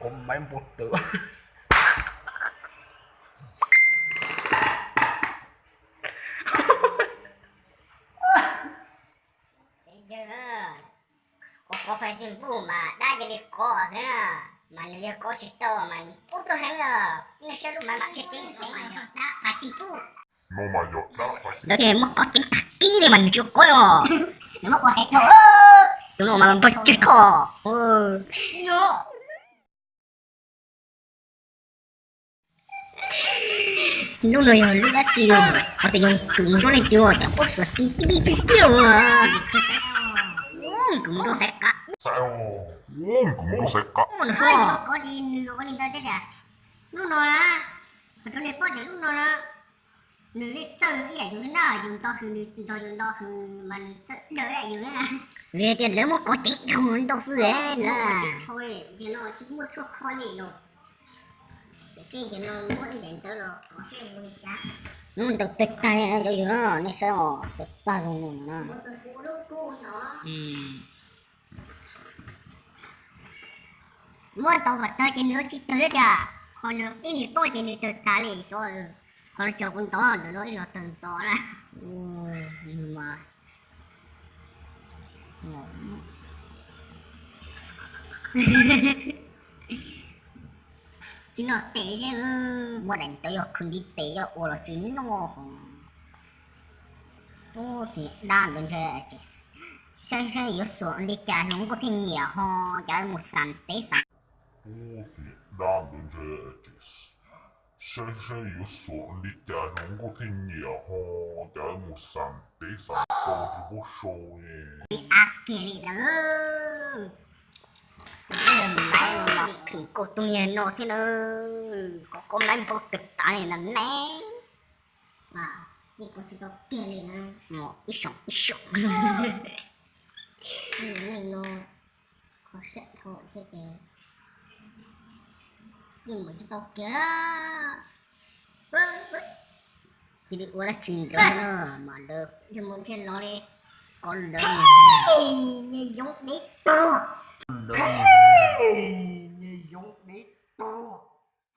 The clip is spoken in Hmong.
Koj maiv npau taws. Yawg, koj kov Facebook mas dab cia li kov xwb na, mas nws yog kov tsis tau mas nws pub tuaj heev os. Nej saib lub maiv mas tseem ceeb li teev mas yog dab Facebook. No mas yog dab Facebook. Lawv tias muab kov ceev tag kis li mas nws tsis kov li os. Nws muab kov heev dhau. Tus no mas npog tsawg dhau. Lub no yog lub dab tsi no? Qhov tias yog kws mus nrog leej twg cov pob xuas ti pib pib pib pib. Kws mus nrog xaiv qab. Kws mus nrog xaiv qab. Kov li ntawd thiab tias lub no na, qhov rau nej paub tias lub no na, nws li txawj ib yam yus li na, yus nto hws nws nrog yus nto hws mas nws txawj daws ib yam yus li. Vim tias lawv muab kov ceev dhau nto hws na. Ces no tsis muaj tshuaj kho li los. Ces no muab ib daim ntawd los kov seb zoo li cas. Hnub ntawd tawg tag li no cov yawg na, nej saib os, tawg tag zoo no na. Muab ntau kom tawg ces nws yuav tsis tawg li tiag, qhov nws ib nws poj ces nws tawg tas li xyov. Qhov no tso kuv ntov ntawm no ib los tawg ntxov na. Tsis noj tes thiab. Muab daim ntawd yog khwv ntiv tes yog ua los tsis noj. Ub, tus dab ntawd ntshe saib saib yuav xuas li cas hluas nkauj thiaj nyiam ho cav mus xam teb xam. Ub, tus dab ntawd ntshe saib saib yuav xuas li cas hluas nkauj thiaj nyiam ho cav mus xam teb xam tau rau pub sau. Li av kiag li ntawd. Maiv no mas phim kauj tug niag no thiab na. Koj kov maiv npau taws tas li na ne. Yeej kov tsis tau kiag li na. Ib soom ib soom. Neeg no kho siab dhau thiab ces yeej mus tsis tau kiag lawm. Cia li ua dab tsi ntawd na, mas lawv yog mus ntshe los li. Kov lawv, nyias yoov dev tuag. Nyias yoov dev tuag.